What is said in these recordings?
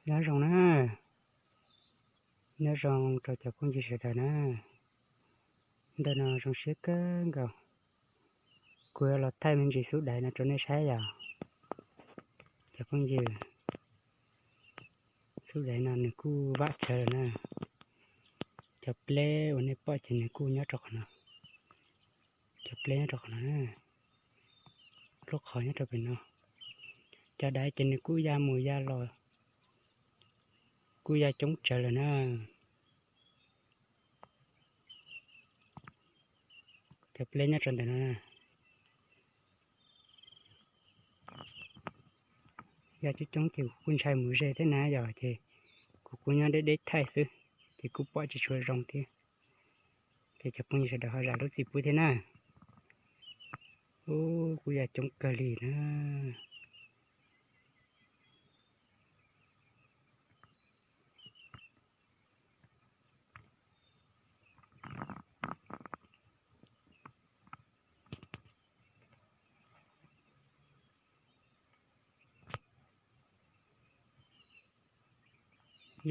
Nyob zoo na, nyob zoo rau cov phooj ywg sawv daws na. Ntawm no zoo siab kawg nkaus, kuv yuav los thaij me ntsis xub daiv no rau nej saib yom. Cov phooj ywg, xub daiv no nws kuj vam tsawv lawm na. Cov pleb uas nej pom ces nws kuj nyob rau qhov no. Cov pleb nyob rau qhov no, lub qhov nyob rau pem no. Cov daiv ces nws kuj ya mus ya los, kuj ya coob tsawv lawm na. Cov pleb nyob rau ntawm no ya coob coob ces kuv kuj ntshai mus ze thiab na yom, ces kuv kuj nyob deb deb thaij xwb, ces kuj pom tsis tshua zoo thiab. Ces cov phooj ywg sawv daws ho zam lub txim pub thiab na. Ub, kuj ya coob kawg li na.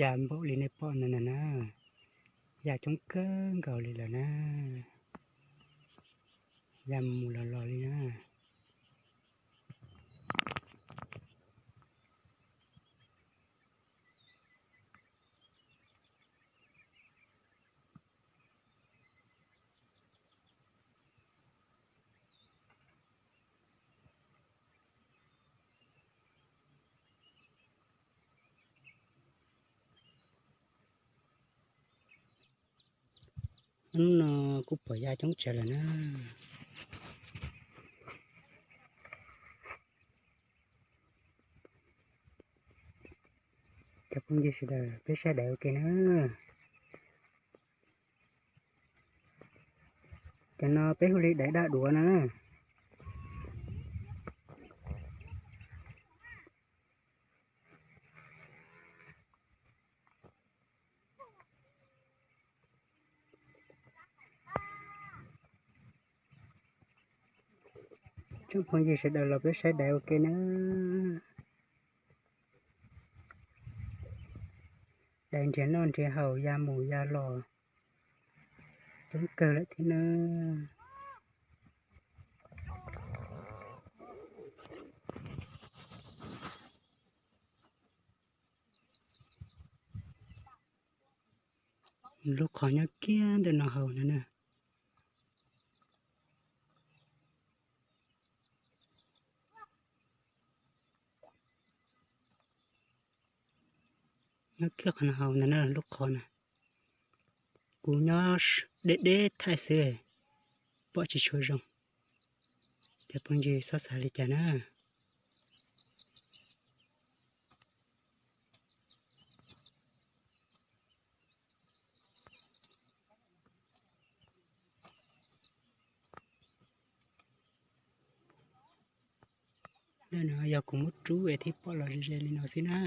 Ya npaum li nej pom no na, ya coob kawg nkaus li lawm na. Ya mus los los li na. Hnub no kuj pom ya coob tsawv lawm na. Cov phooj ywg sawv daws, peb saib daiv ua ke na. Cov no peb hu li daiv daj duav na. Cov phooj ywg sawv daws los peb saib daiv ua ke na. Daiv nrhiav noj nrhiav haus ya mus ya los coob kawg lawm thiab na. Lub qhov nyob kiag ntawm no hauv no na. Nyob kiag qhov no hauv ntawm no lub qhov na. Kuv nyob deb deb thaij xwb, pom tsis tshua zoo. Cov phooj ywg txhob xav li cas na. Ntawm no yog kuv muab rub es thiaj pom los ze ze li no xwb na.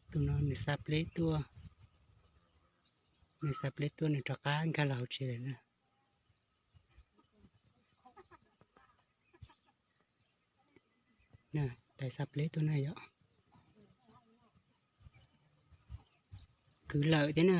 Tus no nws xa pleb tuaj, nws xa pleb tuaj nws rov qab nkag los hauv tsev lawm na. Dais xa pleb tuaj na yom. Kwv lawm thiab na.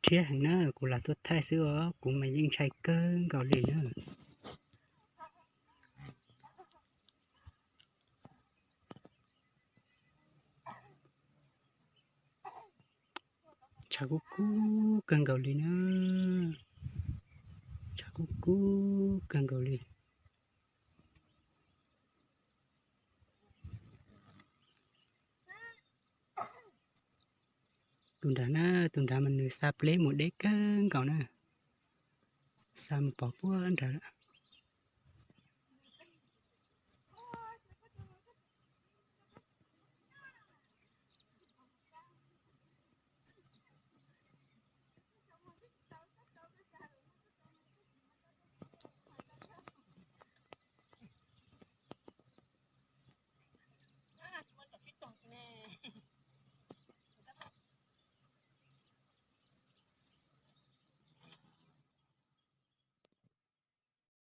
Rhiab heev na, kuv lam tuaj thaij xwb os, kuv mas yeej ntshai kawg nkaus li na. Tshav kub kub kawg nkaus li na, tshav kub kub kawg nkaus li. Tus nrad na, tus nrad mas nws xa pleb mus deb kawg nkaus na, xa mus pov puag nrad lawm.